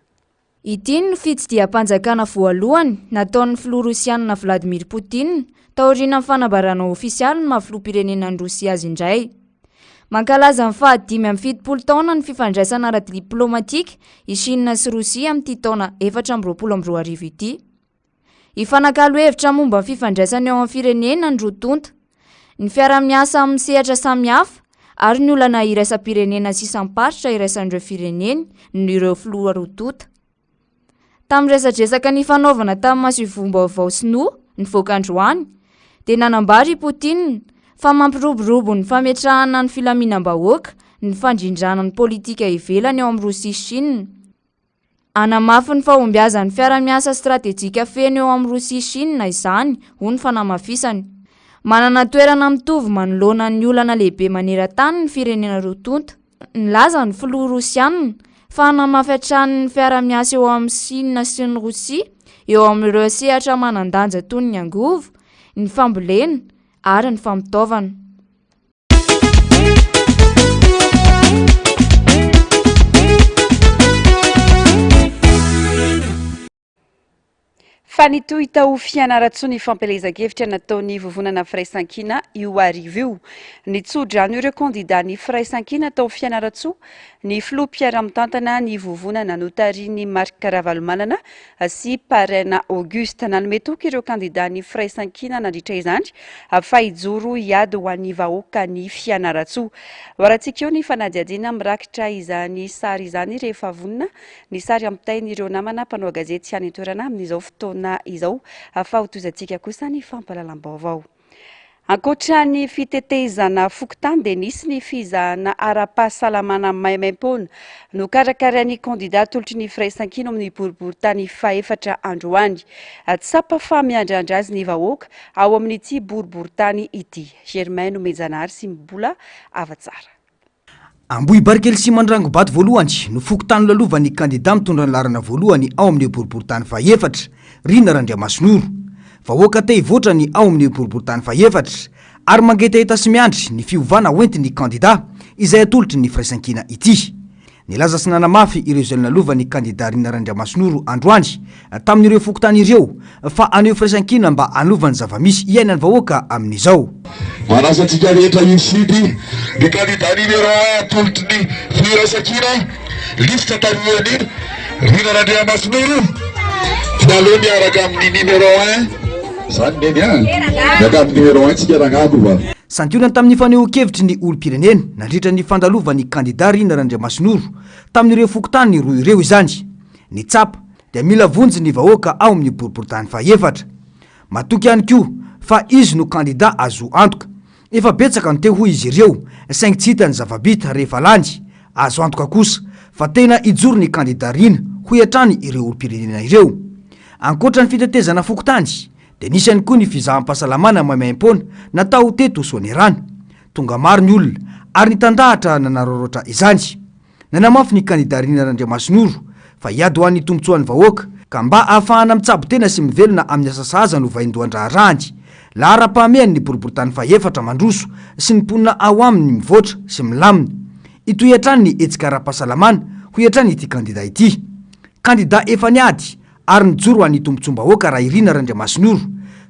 Ity no fitsidiham-panjakana voalohany nataon'ny filoha rosianina Vladimir Putin taorian'ny fanambarana ofisialy ny maha filoham-pirenenan'i Rosia azy indray. Mankalaza ny faha 75 taona ny fifandraisana ara-diplaomatika i Shina sy Rosia amin'ity taona 2024 ity. Hifanakalo hevitra momba ny fifandraisana eo amin'ny firenena ny roa tonta, ny fiaraha-miasa amin'ny sehatra samihafa ary ny olana iraisam-pirenena sy isam-paritra iraisan'ireo fireneny ny ireo filoha roa tonta. Tamin'ny resadresaka nifanaovana tamin'ny masoivohom-baovao sinoa nivoaka androany dia nanambara i Poutine fa mampiroborobo ny fametrahana ny filaminam-bahoaka ny fandrindrana ny politika ivelany ao amin'i Rosia sy Chine. Hanamafy ny fahombiazan'ny fiara-miasa stratejika feno eo amin'i Rosia sy Shina izany, hoy ny fanamafisany. Manana toerana mitovy manoloana ny olana lehibe maneran-tany ny firenena roa tonta. Nilaza ny filoha rosiana fa hanamafy hatrany ny fiara-miasa eo amin'i Shina sy ny Rosia eo amin'ireo sehatra manan-danja toy ny angovo, ny fambolena ary ny fampitaovana. Fa nitohy tao Fianarantsoa ny fampielezan-kevitra nataon'ny Vovonana Firaisankina io hariva io. Nitso-drano ireo kandidàn'ny Firaisankina tao Fianarantsoa ny filoha mpiara-mitantana ny Vovonana notarihin'i Marc Ravalomanana sy Paraina Auguste. Nanome toky ireo kandidàn'ny Firaisankina nandritra izany fa hijoro hiady ho an'ny vahoakan'i Fianarantsoa. Hoarantsika eo ny fanadihadiana mirakitra izany sary izany rehefa vonona ny sary ampitain'ireo namana mpanao gazety any an-toerana amin'izao fotoana izao fa hotohizantsika kosa ny fampahalalam-baovao. Ankoatra ny fitetezana fokontany dia nisy ny fizahana ara-pahasalamana maimaimpoana nokarakarain'ny kandida atolotry ny Firaisankina ao amin'ny boriborintany fahefatra androany. Tsapa fa miandrandra azy ny vahoaka ao amin'ity boriborintany ity. Germain Nomenjanahary sy Mbola Havatsara. Ambohibarikely sy Mandrangobato voalohany no fokontany lalovan'ny kandida mitondra ny laharana voalohany ao amin'io boriborintany fahefatra, Rina Randriamasinoro. Vahoaka te hivoatra ny ao amin'io boriborintany fahefatra ary mangetaheta sy miandry ny fiovana hoentin'ny kandida izay atolotry ny Firaisankina ity. Nilaza sy nanamafy ireo izay nolalovan'ny kandida Rina Randriamasinoro androany tamin'ireo fokontany ireo fa haneho firaisankina mba hanova ny zava-misy iainan'ny vahoaka amin'izao. Manasa antsika rehetra hifidy ny kandida numéro un atolotry ny Firaisankina, lisitra tarihan'i Rina Randriamasinoro, dia aleo miaraka amin'ny numéro un zany neny a! Miaraka amin'ny numéro un tsika ragnako va! Santionany tamin'ny fanehoan-kevitry ny olom-pirenena nandritra ny fandalovan'ny kandida Rina Randriamasinoro tamin'ireo fokontany roa ireo izany. Ny tsapa dia mila vonjy ny vahoaka ao amin'ny boriborintany fahefatra. Matoky ihany koa fa izy no kandida azo antoka. Efa betsaka ny teo hoy izy ireo saingy tsy hita ny zava-bita rehefa lany. Azo antoka kosa fa tena hijoro ny kandida Rina hoy hatrany ireo olom-pirenena ireo. Ankoatra ny fitetezana fokontany dia nisy ihany koa ny fizaham-pahasalamana maimaimpoana natao teto Soanierana. Tonga maro ny olona ary nitandahatra nanararaotra izany. Nanamafy ny kandida Rina Randriamasinoro fa hiady ho an'ny tombontsoan'ny vahoaka ka mba hahafahana mitsabo tena sy mivelona amin'ny asa sahaza no vaindohan-draharahany. Laharam-pahamehany ny boriborintany fahefatra mandroso sy ny mponina ao aminy mivoatra sy milamina. Hitohy hatrany ny hetsika ara-pahasalamana. hoy hatrany ity kandida ity. Kandida efa niady ary nijoro ho an'ny tombontsoam-bahoaka raha Irina Randriamasinoro.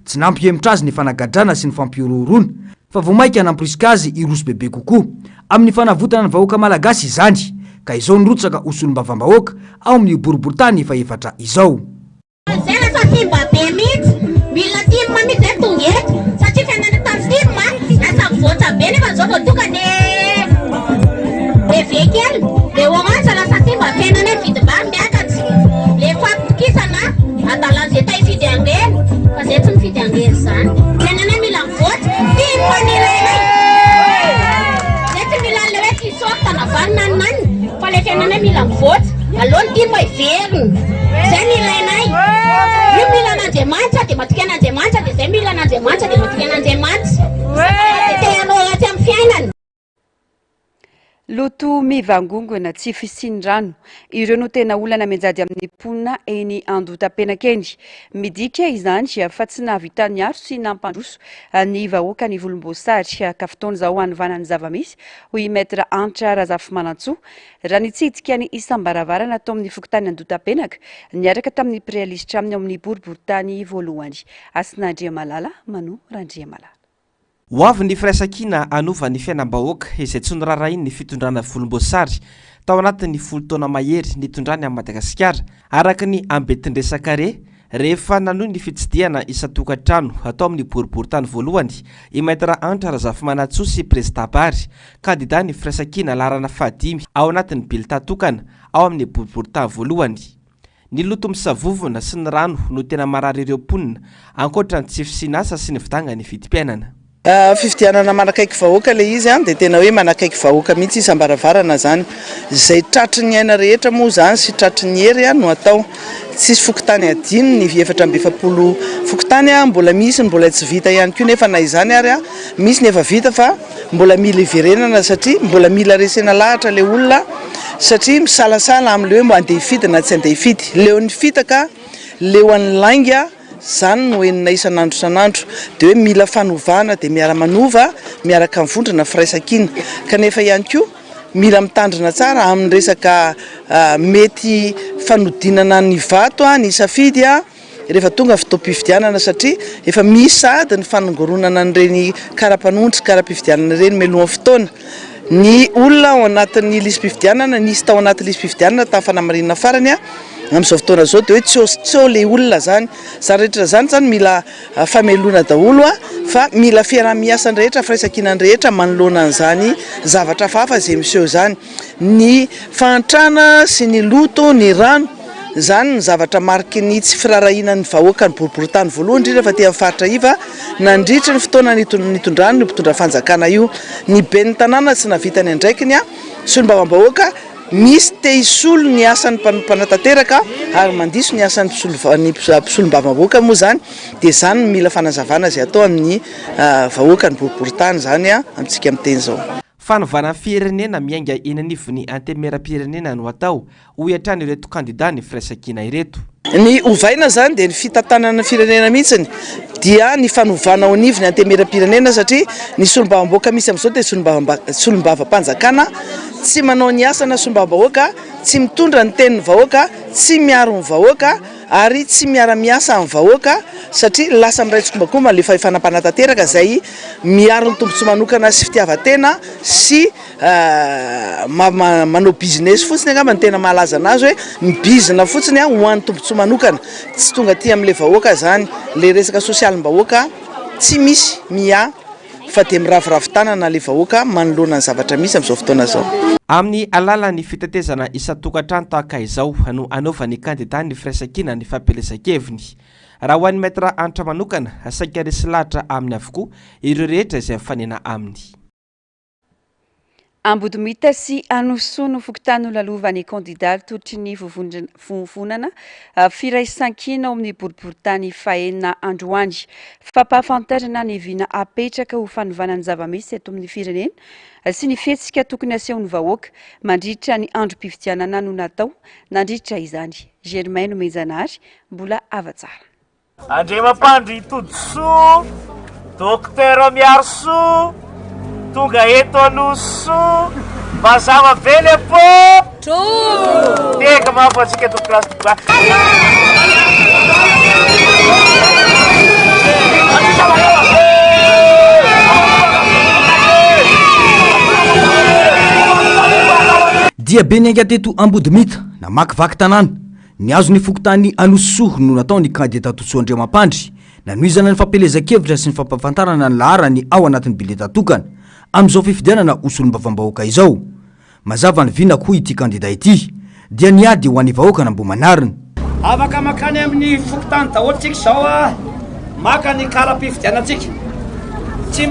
Tsy nampihemotra azy ny fanagadrana sy ny fampihorohoroana, fa vao mainka namporisika azy hiroso bebe kokoa amin'ny fanavotana ny vahoaka malagasy izany, ka izao nirotsaka ho solombavambahoaka ao amin'io boriborintany fahefatra izao. Zay lasa simba be mihitsy, mila tim mihitsy zay tonga eto satria fiainana tany tim lasa mivoatra be nefa zao vao tonga le BV kely le orange lasa simba fiainana vidim-bary miakatra le fampitokisana adalan'izay ta hifidy an'ireny fa zay tsy mifidy an'ireny zany fiainana mila mivoatra tim ny ilainay zay tsy mila an'le hoe t-shirt na vary na nanina Fa le fiainanay mila mivoatra, aleo ny tim hiverina, zay no ilainay, io mila an'Andriamanitra dia matoky an'Andriamanitra dia zay mila an'Andriamanitra dia matoky an'Andriamanitra, fa te hanao ratsy amin'ny fiainana. Loto mivangongona, tsy fisian'ny rano. Ireo no tena olana mianjady amin'ny mponina eny Andohatapenaka eny. Midika izany fa tsy nahavita niaro sy nampandroso ny vahoaka ny volomboasary ka fotoana izao hanovana ny zava-misy hoy i Maître Hanitra Razafimanantsoa, raha nitsidika ny isam-baravarana tao amin'ny fokontany Andotapenaka, niaraka tamin'ny mpiray lisitra aminy ao amin'ny boriborintany voalohany. Hasina Andriamalala, Mano Randriamalala. Ho avy ny firaisankina hanova ny fiainam-bahoaka izay tsy noraharahian'ny fitondrana volomboasary tao anatin'ny folo taona mahery nitondrany an'i Madagasikara, araka ny ambentin-dresaka re Rehefa nanohy ny fitsidihana isan-tokantrano atao amin'ny boriborintany voalohany i Maître Hanitra Razafimanantsoa sy Prezida Bary, kandida ny Firaisankina laharana fahadimy ao anatin'ny bilta tokana ao amin'ny boriborintany voalohany. Ny loto misavovona sy ny rano no tena marary ireo mponina, ankoatra ny tsy fisian'asa sy ny fidangan'ny vidim-piainana. Fifidianana manakaiky vahoaka ilay izy dia tena hoe manakaiky vahoaka mihitsy isam-baravarana izany. Izay tratry ny aina rehetra moa izany sy tratry ny hery no atao. Tsisy fokontany adino ny 44 fokontany, mbola misy ny mbola tsy vita ihany koa nefa na izany ary misy ny efa vita fa mbola mila iverenana satria mbola mila resena lahatra ilay olona satria misalasala amin'ilay hoe mba handeha hifidy na tsy handeha hifidy. Leon'ny fitaka, leon'ny lainga. Izany no henonay isan'andro isan'andro. Dia hoe mila fanovana dia miara-manova miaraka amin'ny vondrona firaisankina. Kanefa ihany koa mila mitandrina tsara amin'ny resaka mety fanodinana ny vato, ny safidy rehefa tonga ny fotoam-pifidianana satria efa misy sahady ny fanongoronana an'ireny kara-panondro sy kara-pifidianana ireny mialohan'ny fotoana. Ny olona ao anatin'ny lisi-pifidianana, nisy tao anaty lisi-pifidianana tamin'ny fanamarinana farany, amin'izao fotoana izao dia hoe tsy eo tsy eo ilay olona izany. Izany rehetra izany izany mila famelona daholo fa mila fiaraha-miasan'ny rehetra, firaisankinan'ny rehetra manoloana an'izany zavatra hafahafa izay miseho izany. Ny fahantrana sy ny loto, ny rano, izany ny zavatra mariky ny tsy firaharahiana ny vahoaka ny boriborintany voalohany indrindra fa aty amin'ny faritra iva nandritry ny fotoana nitondrany io mpitondra fanjakana io. Ny ben'ny tanàna tsy nahavita ny andraikiny, solombavambahoaka misy te hisolo ny asan'ny mpanatanteraka ary mandiso ny asan'ny mpisolombavambahoaka moa izany dia izany no mila fanazavana izay atao amin'ny vahoaka ny boriborintany izany amintsika miteny izao. Fanovana firenena miainga eny anivon'ny Antenimierampirenena no atao, hoy hatrany ireto kandida ny Firaisankina ireto. Ny ovaina izany dia ny fitantanana ny firenena mihitsiny dia ny fanovana ao anivon'ny Antenimierampirenena satria ny solombavambahoaka misy amin'izao dia solombavampanjakana tsy manao ny asana solombavambahoaka, tsy mitondra ny tenin'ny vahoaka, tsy miaro ny vahoaka ary tsy miara-miasa amin'ny vahoaka satria lasa miray tsikombakomba ilay fahefana mpanatanteraka izay miaro ny tombontsoa manokana sy fitiavan-tena sy manao business fotsiny angamba no tena mahalaza anazy hoe mibizina fotsiny ho an'ny tombontsoa manokana, tsy tonga aty amin'ilay vahoaka izany, ilay resaka sosialim-bahoaka tsy misy miahy fa dia miraviravy tanana ilay vahoaka manoloana ny zavatra misy amin'izao fotoana izao. Amin'ny alalan'ny fitetezana isan-tokantrano tahaka izao no anaovan'ny kandida ny firaisankina ny fampielezan-keviny. Raha ho an'i Maître Hanitra manokana, saika resy lahatra aminy avokoa ireo rehetra izay mifanena aminy. Ambodimita sy Anosisoa no fokontany nolalovan'ny kandidà tolotry ny vovonana Firaisankina ao amin'ny boriborintany fahenina androany. Fampahafantarana ny vina apetraka ho fanovana ny zava-misy eto amin'ny firenena sy ny fihetsika tokony asehon'ny vahoaka mandritra ny androm-pifidianana no natao nandritra izany. Germain Nomenjanahary, Mbola Havatsara. Andriamampandry Todisoa, Docteur Miarisoa, tonga eto Anosisoa, mazava be le pô! True! Tehaka mafy ho antsika tompokolahy sy tompokovavy. Dia be niainga teto Ambodimita, namakivaky tanàna, nihazo ny fokontany Anosisoa no natao ny kandida Todisoa Andriamampandry, nanohizana ny fampielezan-kevitra sy ny fampahafantarana ny laharany ao anatin'ny bileta tokana, amin'izao fifidianana ho solombavambahoaka izao. Mazava ny vinako hoy ity kandida ity, dia ny ady ho an'ny vahoakan'Ambohimanarina. Afaka mankany amin'ny fokontany daholo tsika izao a, maka ny kara-pifidianantsika. Tsy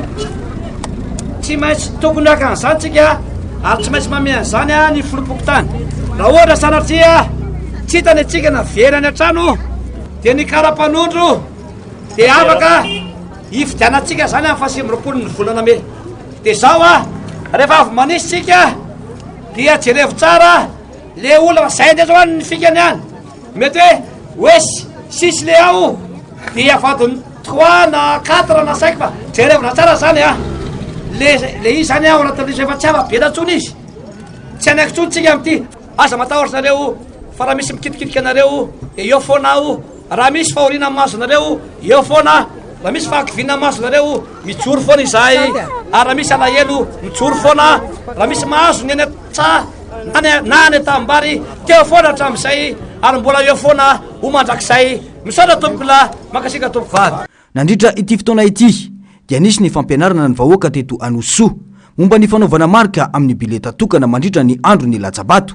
tsy maintsy tokony haka an'izany tsika ary tsy maintsy manome an'izany ny filoham-pokontany. Raha ohatra sanatria tsy hitany antsika na very any an-trano dia ny kara-panondro dia afaka hifidianantsika izany amin'ny faha 29 ny volana mey. Dia izao a, rehefa avy manisy tsika dia jerevo tsara le olona fa zay ndray zao any ny fikany any. Mety hoe hoe six le ao dia avadiny trois na quatre na cinq fa jerevina tsara zany a. Le le izy zany ao anatin'ilay izy efa tsy afa-bela intsony izy. Tsy hanaiky intsony tsika amin'ity. Aza matahotra nareo fa raha misy mikitikitika anareo dia eo foana aho. Raha misy fahoriana mahazo anareo eo foana aho. Raha misy fahakiviana mahazo anareo mijoro foana izahay. Ary raha misy alahelo mijoro foana. Raha misy mahazo ny any an-tsaha na any na any an-tanimbary teo foana hatramin'izay ary mbola eo foana ho mandrakizay. Misaotra tompokolahy, mankasitraka tompokovavy. Nandritra ity fotoana ity dia nisy ny fampianarana ny vahoaka teto Anosisoa momba ny fanaovana marika amin'ny bileta tokana mandritra ny andron'ny latsa-bato.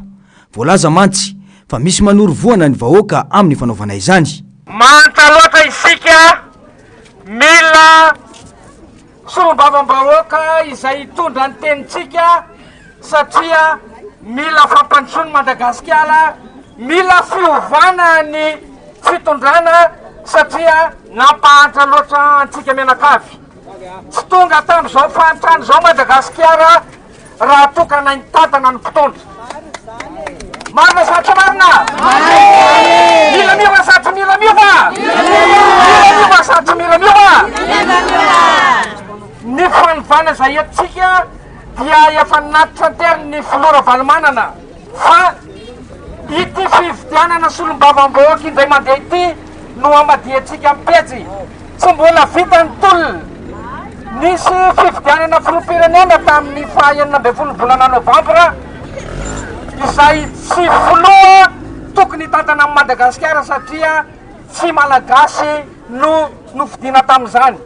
Voalaza mantsy fa misy manoro vohana ny vahoaka amin'ny fanaovana izany. Mahantra loatra isika, mila solombavambahoaka izay hitondra ny tenintsika satria mila fampandrosoana Madagasikara, mila fiovana ny fitondrana satria nampahantra loatra antsika mianakavy. Tsy tonga tamin'izao fahantrana izao Madagasikara raha toa ka naintantana ny mpitondra. Marina sa tsy marina? Mila miova sa tsy mila miova? Mila miova sa tsy mila miova? Ny fanovana izay entintsika dia efa natranterin' ny filoha Ravalomanana fa ity fifidianana solombavambahoaka indray mandeha ity no hamadihantsika ny pejy. Tsy mbola vita ny tolona. Nisy fifidianana filoham-pirenena tamin'ny faha 16 volana novambra izay tsy filoha tokony hitantana an'i Madagasikara satria tsy Malagasy no nofidiana tamin'izany.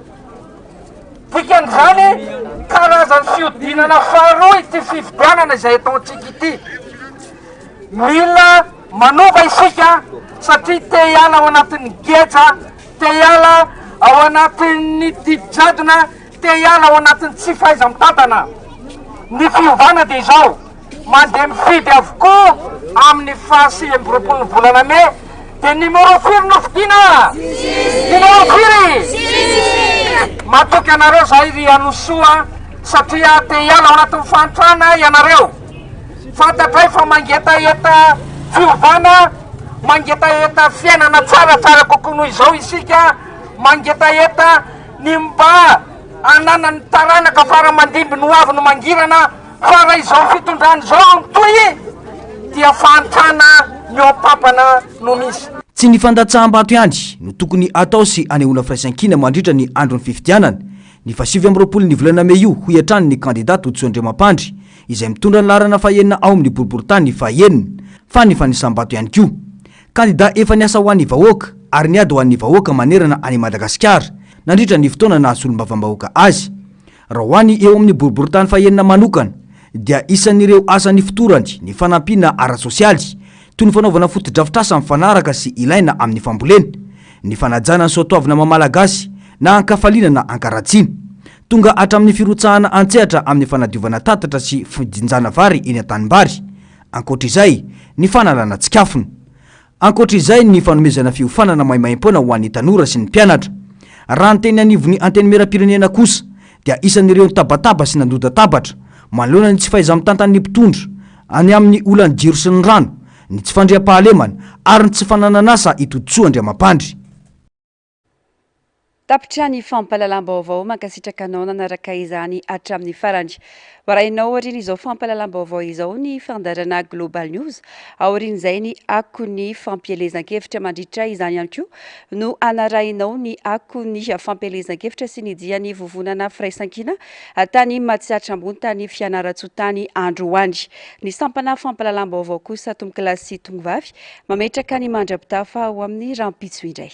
Dikan'izany, karazan'ny fihodinana faharoa ity fifidianana izay ataontsika ity. Mila manova isika satria te hiala ao anatin'ny geja, te hiala ao anatin'ny didy jadona, te hiala ao anatin'ny tsy fahaiza-mitantana. Ny fiovana dia izao. Mandeha mifidy avokoa amin'ny faha 29 ny volana mey dia numéro firy no fidiana? Numéro firy? Matoky anareo zahay ry Anosoa satria te hiala ao anatin'ny fahantrana ianareo. Fantatray fa mangetaheta fiovana, mangetaheta fiainana tsaratsara kokoa noho izao isika, mangetaheta ny mba hananan'ny taranaka fara mandimby ny ho avy no mangirana. Fa raha izao fitondrana izao no mitohy dia fahantrana mihoa-pampana no misy. Tsy ny fandatsaham-bato ihany no tokony hatao sy hanehoana firaisankina mandritra ny andron'ny fifidianana, ny faha 29 ny volana mey io, hoy hatrany ny kandida Todisoa Andriamampandry, izay mitondra ny laharana fahenina ao amin'ny boriborintany fahenina, fa ny fanisam-bato ihany koa. Kandida efa niasa ho an'ny vahoaka ary niady ho an'ny vahoaka manerana an'i Madagasikara nandritra ny fotoana naha solombavambahoaka azy. Raha ho any eo amin'ny boriborintany fahenina manokana dia isan'ireo asa nifotorany ny fanampiana ara-tsosialy toy ny fanaovana fotodrafitrasa mifanaraka sy ilaina amin'ny fambolena, ny fanajana ny soatoavina maha Malagasy na an-kafaliana na an-karatsiana. Tonga hatramin'ny firotsahana an-tsehatra amin'ny fanadiovana tatatra sy fijinjana vary eny an-tanimbary. Ankoatra izay, ny fanalana tsikafona. Ankoatra izay ny fanomezana fiofanana maimaimpoana ho an'ny tanora sy ny mpianatra. Raha ny teny anivon'ny Antenimierampirenena kosa dia isan'ireo nitabataba sy nandoda-tabatra manoloana ny tsy fahaiza-mitantan'ny mpitondra any amin'ny olan'ny jiro sy ny rano, ny tsy fandriampahalemana ary ny tsy fananan'asa i Todisoa Andriamampandry. Tapitra ny fampahalalam-baovao, mankasitraka anao nanaraka izany hatramin'ny farany. Hoarahinao aorian'izao fampahalalam-baovao izao ny fandaharana Global News, aorian'izay ny akon'ny fampielezan-kevitra. Mandritra izany ihany koa no hanarahinao ny akon'ny fampielezan-kevitra sy ny dian'ny vovonana Firaisankina tany Matsiatra Ambony tany Fianarantsoa tany androany. Ny sampana fampahalalam-baovao kosa Tompokolahy sy Tongovavy mametraka ny mandra-pitafa ho amin'ny rahampitso indray.